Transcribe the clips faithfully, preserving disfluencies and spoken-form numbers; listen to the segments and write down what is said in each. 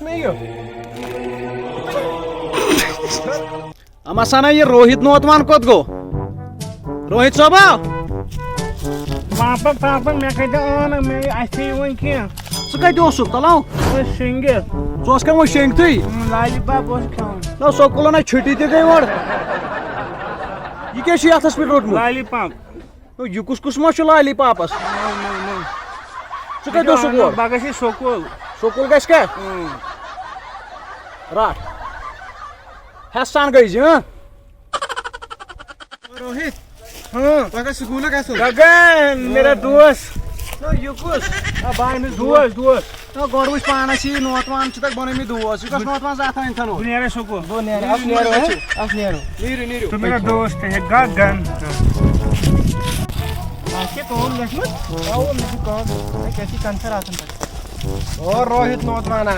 مےٚ یہِ۔ اما سنا، یہِ روہِت نوتوان کوٚت گوٚو؟ روہِت صٲبا؟ پاپا، پاپا، مےٚ کَتہِ آو نہٕ، مےٚ، اَسہِ چھِ یِوان کینٛہہ۔ ژٕ کَتہِ اوسُکھ؟ تَلہٕ ہاو۔ أسۍ شیٚنٛگِتھ۔ ژٕ اوسکھا وۄنۍ شیٚنٛگتھٕے؟ اۭں، لالی باب اوس کھٮ۪وان۔ نہ، سکوٗلَن ہا چھُٹی تہِ گٔے اورٕ۔ یہِ کیٛاہ چھُ یَتھَس پٮ۪ٹھ روٚٹمُت؟ لالی پاپ۔ نہ، یہِ کُس قٕسما چھُ لالی پاپَس؟ نہ، نہ، نہ۔ ژٕ کَتہِ اوسُکھ اورٕ؟ بہٕ گژھِ سکوٗل۔ سکوٗل گژھِ کیٛاہ؟ اۭں۔ رَٹھ۔ ہٮ۪س سان گٔے زِ، ہاں؟ روہِت۔ ہاں۔ پگاہ سکوٗل گژھو۔ گگن، میرا دوست۔ نہ، یہِ کُس؟ آ، بہٕ أمِس دوست، دوست۔ نہ، گۄڈٕ وٕچھ پانَس یہِ نوتوان چھُ تۄہہِ بنٲومٕتۍ دوست۔ یہِ کۄس نوتوان زاتھا أنۍتھَن بہٕ اورٕ؟ نیرٕ سکوٗل۔ بہٕ نیرٕ، اَتھ نیرو، أسۍ، اَتھ نیرو۔ نیٖرِو، نیٖرِو۔ تو میرا دوست ہے گگن۔ اَتھ کیٛاہ کٲم لیٚچھمٕژ؟ اَوا، مےٚ چھِ کٲم۔ ہے، کیٛاہ چھِ کَنسَر آسان پَتہٕ؟ او روہِت نوتوانا۔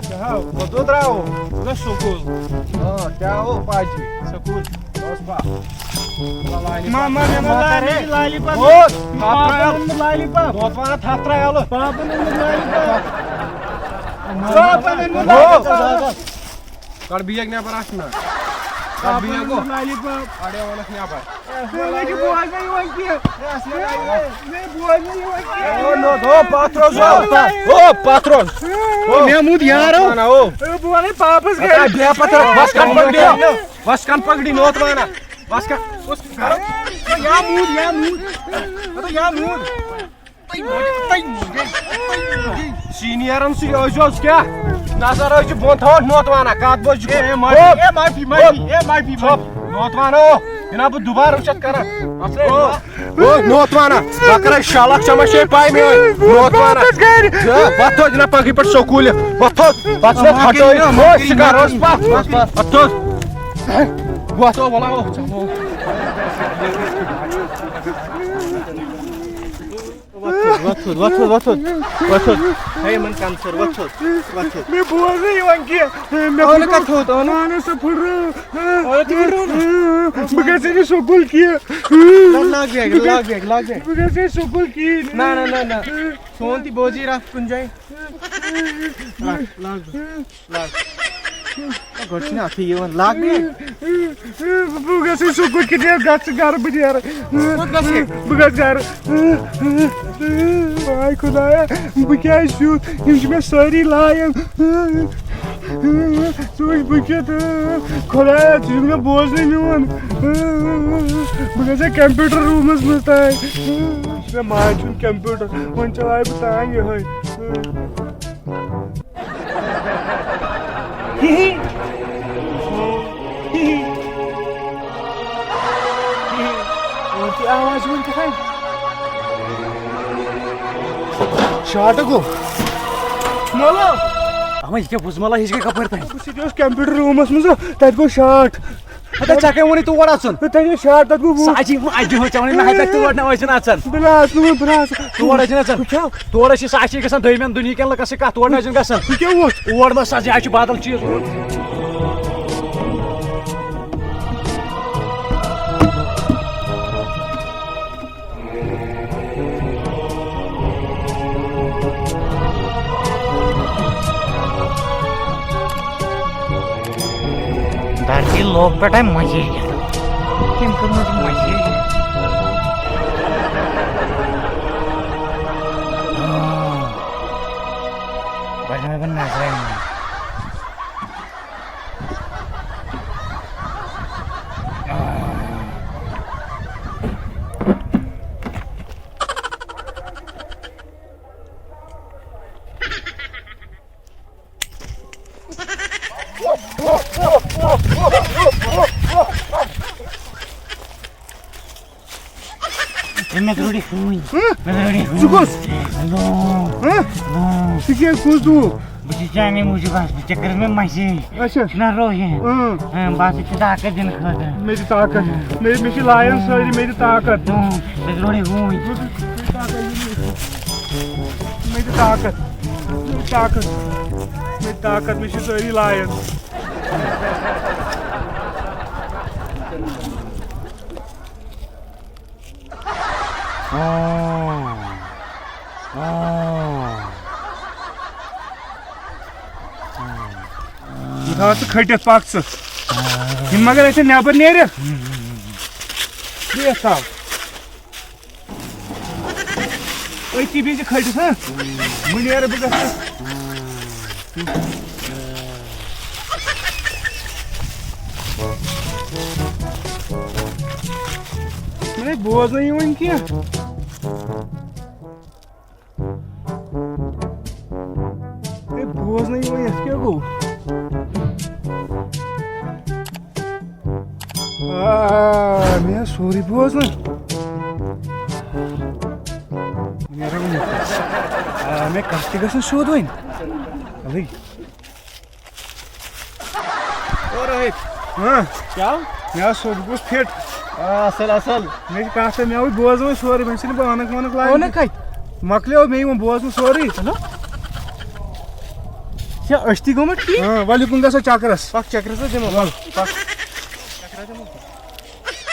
کیٛاہ ہو؟ کوٚت درٛاو؟ بہٕ گژھٕ سکوٗل۔ آ، کیٛاہ ہو پاجی؟ سکوٗل۔ بس با۔ ما، ما، مےٚ ما لالی، لالی پاپ۔ او، پاپن اوٚنمُت لالی پاپ۔ نوتوانا تھپھ ترٛاو یَلہٕ۔ پاپن اوٚنمُت لالی پاپ۔ پاپن اوٚنمُت او۔ لالی پاپ۔ کڑ بیگ نٮ۪بر اکھ منٹ۔ کڑ بیگ۔ لالی پاپ۔ اڑے وَنَکھ نٮ۪بر۔ مےٚ چھُ بوزنَے یِوان کینٛہہ۔ مےٚ بوزنَے یِوان کینٛہہ۔ او نو، او پتھ روز، او۔ او پتھ روز۔ او۔ مےٚ موٗد یارو۔ نہ، او۔ بہٕ وَنَے پاپَس گَرِ۔ بیٚہہ پتھ روز۔ بس کَن پکڑی۔ بس کَن پکڑی نوتوانا۔ بس کَن۔ یا موٗد، یا موٗد۔ یا موٗد۔ سینیرن سۭتۍ ٲسۍزیوس کیٛاہ؟ نظر ٲسۍ زِ بۄن تھاوان نوتوانا، کتھ بوز چھُ؟ اے، اے، معافی، اے، معافی، اے، معافی، اے، معافی، ژھوٚپ، معافی۔ نوتوانا، او، یہِ نا بہٕ دُبارٕ وٕچھتھ کران۔ اَصلے او، او، نوتوانا، بہٕ کرے شالک چمچ ہے پاے مےٚ، نوتوانا۔ وۄتھ تھوٚد، یہِ نا پگہٕے پٮ۪ٹھ سکوٗل، وۄتھ تھوٚد، پتہٕ چھُ مےٚ پھٹٲوِتھ، او، شِکار اوس پتھ، وۄتھ تھوٚد۔ وۄتھ، او، وَلا، او، چلو۔ وۄتھ تھوٚد، وۄتھ تھوٚد، وۄتھ تھوٚد، وۄتھ تھوٚد، وۄتھ تھوٚد۔ ہے، یِمن کَنسَر، وۄتھ تھوٚد، وۄتھ تھوٚد۔ مےٚ بوز نہٕ یِوان کینٛہہ۔ مےٚ اَو نہٕ پھُٹرو۔ کَتھ تھوٚد، اَو نہٕ۔ اَو نہٕ سُہ پھُٹرو۔ اَو نہٕ تہِ پھُٹرو۔ بہٕ گژھٕ نہٕ سکوٗل کینٛہہ۔ لاگ بیگ، لاگ بیگ، لاگ بیگ۔ بہٕ گژھٕ نہٕ سکوٗل کِہیٖنۍ۔ نہ، نہ، نہ، نہ۔ سون تہِ بوزی رَتھ کُنہِ جایہِ۔ لاگ، لاگ۔ لاگ۔ گۄڈٕ چھُنہٕ اَتھٕے یِوان۔ لاگ بیگ۔ بہٕ گژھٕ سکوٗل کِتھ پٲٹھۍ گژھٕ گرٕ بہٕ نیرٕ۔ کوٚت گژھٕ؟ بہٕ گژھٕ گرٕ۔ واے خۄدایا، بہٕ کیٛازِ چھُس یُتھ؟ یِم چھِ مےٚ سٲری لایان۔ ژٕ وٕچھ بہٕ کیُتھ۔ خۄدایا، ژٕ چھُکھ مےٚ بوزنٕے میون۔ بہٕ گژھٕ ہا کمپیوٗٹر روٗمَس منٛز تانۍ۔ یہِ چھُ مےٚ ماجہِ ہُنٛد کمپیوٗٹر۔ وۄنۍ چلاوٕ بہٕ تانۍ یِہوٚے۔ ہی ہی۔ ہی ہی۔ ہی ہی۔ اور تہِ آواز یِوان کِتھ کٔنۍ؟ شاٹہٕ گوٚو۔ مولو۔ اما، یہِ کیٛاہ بوٗز ملا ہِش گٔے کَپٲرۍ تام؟ بہٕ چھُس ییٚتہِ اوس کمپیوٗٹر روٗمَس منٛز، تَتہِ گوٚو شاٹ۔ ہتا ژےٚ کٔمۍ ووٚنُے تور اَژُن؟ تَتہِ اوس شاٹ، تَتہِ گوٚو وُہ۔ سُہ اَجی، اَجی ہو ژےٚ وَنُے نہ، ہتا تور نہ ٲسِن اَژان۔ بہٕ نہ آسہٕ نہٕ وۄنۍ، بہٕ نہ آسہٕ۔ تور ٲسِن اَژان۔ بہٕ کیٛاہ؟ تور ٲسۍ سُہ اَسی گژھان دوٚیمٮ۪ن دُنہِکٮ۪ن لُکَن سۭتۍ کَتھ، تور نہ ٲسِن گژھان۔ بہٕ کیٛاہ ووٚتھ؟ اور ما سا، یہِ چھُ بدل چیٖز۔ دھرتی لوگ پٮ۪ٹھے مٔزیٖد۔ تٔمۍ کٔر مےٚ مٔزیٖد۔ آ، بَنیو مےٚ نظرے منٛز۔ ہے، مےٚ ترٛوو ڈی فون۔ ہہ؟ مےٚ ترٛوو ڈی فون۔ ژٕ کُس؟ ہیلو۔ ہہ؟ ہیلو۔ ژٕ کیٛاہ، کُس دُہ؟ بہٕ چھُس چانے موٗجوٗب آسان، ژےٚ کٔرٕتھ مےٚ مسیج۔ اچھا۔ چھُنہ روہِن؟ اۭں۔ اۭں، بہٕ ہسا چھُس طاقت دِنہٕ خٲطرٕ۔ مےٚ تہِ طاقت۔ مےٚ، مےٚ چھِ لایان سٲری، مےٚ تہِ طاقت۔ اۭں، مےٚ ترٛوو ڈی فون۔ مےٚ تہِ طاقت۔ مےٚ تہِ طاقت۔ مےٚ تہِ طاقت۔ مےٚ تہِ طاقت۔ مےٚ چھِ سٲری لایان۔ آ۔ آ۔ بہٕ تھاوَتھ ژٕ کھٔٹِتھ، پَکھ ژٕ۔ یِم مگر اَتہِ نٮ۪بر نیرِ۔ بیٚیہِ تھاو۔ أتی بِہزِ کھٔٹِتھ، ہا؟ بہٕ نیرٕ، بہٕ گژھٕ۔ مےٚ بوزنٕے یِوان کینٛہہ۔ ہے، بوزنٕے یِوان، یَتھ کیٛاہ گوٚو؟ آ، مےٚ آو سورُے بوزنہٕ۔ نیرو وۄنۍ۔ آ، مےٚ کَتھ تہِ گژھن سیوٚد وۄنۍ۔ اَلٕے۔ اور روہِت۔ ہاں۔ کیٛاہ؟ مےٚ آو سیوٚد، بہٕ گوٚوُس فِٹ۔ آ، اَصٕل، اَصٕل۔ مےٚ چھِ کَتھ تہٕ مےٚ آوُے بوزنَے سورُے، وۄنۍ چھِنہٕ بہٕ عٲنَکھ وٲنَکھ لاگان۔ عٲنَکھ کَتہِ؟ مۄکلیو مےٚ یِوان بوزنہٕ سورُے۔ چلو۔ چھا أسۍ تہِ گٔمٕتۍ ٹھیٖک؟ ہاں، وَلہٕ یِکُن گژھو چَکرَس۔ پَکھ چَکرَس حظ دِمو۔ وَل، پَکھ۔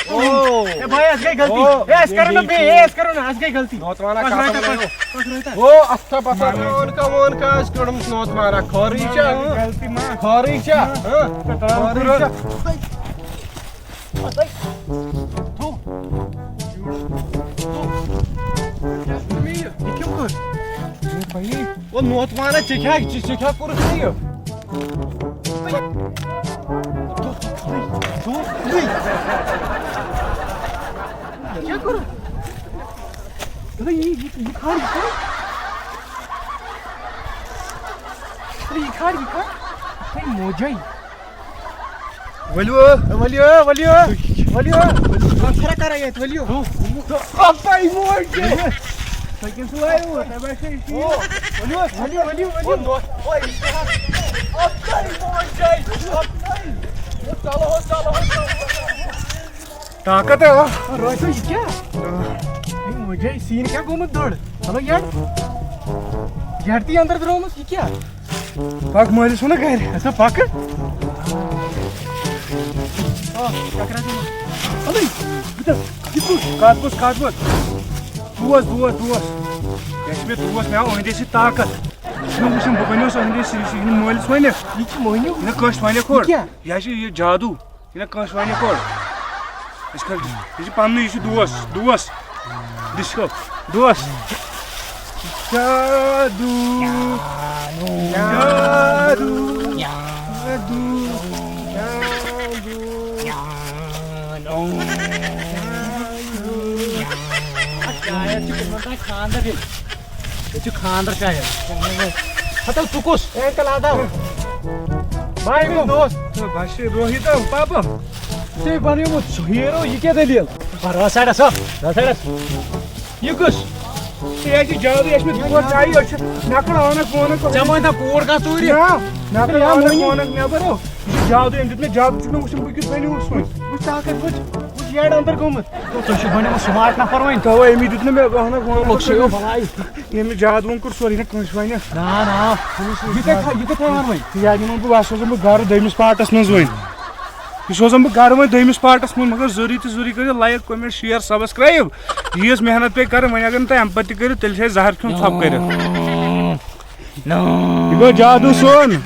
او۔ اے بھائی، اَسہِ گٔے غلطی۔ او، اے، أسۍ کَرو نہٕ بیٚیہِ، اے، أسۍ کَرو نہٕ، اَسہِ گٔے غلطی۔ نوتوانہ پَکھ کَتھ روہِتا، وَنان؟ پَکھ، پَکھ روہِتا۔ او، اَتھ چھا باسان، وَن کَم، وَن کَم، اَسہِ کٔرمٕژ نوتوانہ۔ خٲرٕے چھا، اۭں؟ غلطی ما؟ خٲرٕے چھا، اۭں؟ خٲرٕے چھا؟ تھو۔ تھو۔ یہِ کیٛاہ کوٚر؟ ہے بھائی۔ او نوتوانہ، ژےٚ کیٛاہ، ژےٚ، ژےٚ کیٛاہ کوٚرُتھ ژےٚ یہِ؟ کیٛاہ کوٚرُتھ؟ ہے، یہِ، یہِ، یہِ کھار، یہِ کھار۔ ہے، یہِ کھار، یہِ کھار۔ ہے، موجے۔ ؤلِو، ؤلِو، ؤلِو۔ ؤلِو۔ اَتھ چھا کران ییٚتہِ، ؤلِو۔ اَپَے موج۔ تۄہہِ کیٛاہ چھُو لایِو؟ تۄہہِ ما چھُو یہِ چیٖز؟ ؤلِو، ؤلِو، ؤلِو، ؤلِو۔ او، نو-، او، یہِ چھُ حظ۔ اَپَے موج جاے، اَپَے۔ او، چلو، چلو، چلو۔ طاقت ہے، آ۔ روزو، یہِ کیٛاہ؟ آ۔ ہے، موجے، سیٖن کیٛاہ گوٚمُت دٔر؟ چلو، یَڈ۔ یَڈ تہِ اَندَر درٛامُت، یہِ کیٛاہ؟ پَکھ مٲلِس وَنہٕ گَرِ۔ اَسا پَکہٕ۔ آ، چکرا دِمو۔ اَلٕے، بہٕ دَپہٕ، یہِ کُس؟ کَتھ بوز، کَتھ بوز۔ بوز، بوز، بوز۔ یہِ چھِ مےٚ دوس، مےٚ آو أہٕنٛدے سۭتۍ طاقت۔ مےٚ وٕچھُن، بہٕ بَنیوس أہٕنٛدے سۭتۍ، یہِ چھُ یِہُنٛد مٲلِس وَنہِ۔ یہِ چھِ مٲنِو۔ نہ، کٲنٛسہِ وَنہِ کھوڑ۔ یہِ کیٛاہ؟ یہِ ہا چھِ یہِ جادوٗ۔ یہِ نہ کٲنٛسہِ وَنہِ کھوڑ۔ أسۍ کَر-، یہِ چھِ پَننُے، یہِ چھُ دوس، دوس۔ دِس کھو، دوس۔ جادوٗ۔ جادوٗ۔ جادوٗ۔ جادوٗ۔ اَتھ شاید چھُ کوٚرمُت تۄہہِ خانٛدر ییٚتہِ۔ ییٚتہِ چھُ خانٛدر شاید۔ ہتو، ژٕ کُس؟ اے، انکل، آداب۔ بھائی، میون دوست۔ بشیر، روہیت، پاپا۔ ژےٚ بنیومُت سُہ ہیٖرو، یہِ کیٛاہ دٔلیٖل؟ رَس سایڈَس، ہو، رَس سایڈَس۔ یہِ کُس؟ ہے، یہِ چھِ جادوٗ، یہِ چھِ مےٚ دوس چاہیے، أسۍ چھِ نَکھٕ رانَس وانَس۔ ژےٚ مٲنۍ تھا کوٗر کانٛہہ ژوٗرِ؟ نہ، نَکھٕ ہے، رانَس مٲنِو۔ وانَس نٮ۪بَر، ہو۔ یہِ چھُ جادوٗ، أمۍ دیُت مےٚ جادوٗ، ژٕ چھُکھ مےٚ وٕچھُن، بہٕ کیُتھ بَنیوُس وۄنۍ۔ وٕچھ طاقت، وٕچھ، وٕچھ یَڈ اَندَر گوٚمُت۔ تُہۍ چھِو بَنیومُت سُمارٹ نفر وۄنۍ۔ تَوَے أمۍ دیُت نہٕ مےٚ رانَس وانَس۔ لوٚگ چھُ یہِ بَلاے۔ ییٚمہِ جادوٗ کوٚر سورُے نہ کٲنٛسہِ وَنہِ۔ نہ، نہ۔ یہِ کَتہِ تھا-، یہِ کَتہِ تھاوان وۄنۍ؟ یہِ اَتہِ نِمَن بہٕ، بہٕ سوزَن بہٕ گَرٕ دوٚیمِس پارٹَس منٛز وۄنۍ۔ یہِ سوزَن بہٕ گَرٕ وۄنۍ دوٚیمِس پارٹَس منٛز، مگر ضروٗری تہٕ ضروٗری کٔرِو like، comment، share، subscribe۔ ییٖژ محنت پیٚیہِ کَرٕنۍ، وۄنۍ اگر نہٕ تُہۍ اَمہِ پَتہٕ تہِ کٔرِو، تیٚلہِ چھُ اَسہِ زَہر کھیوٚن ژھۄپہٕ کٔرِتھ۔ نو۔ یہِ گوٚو جادوٗ سون۔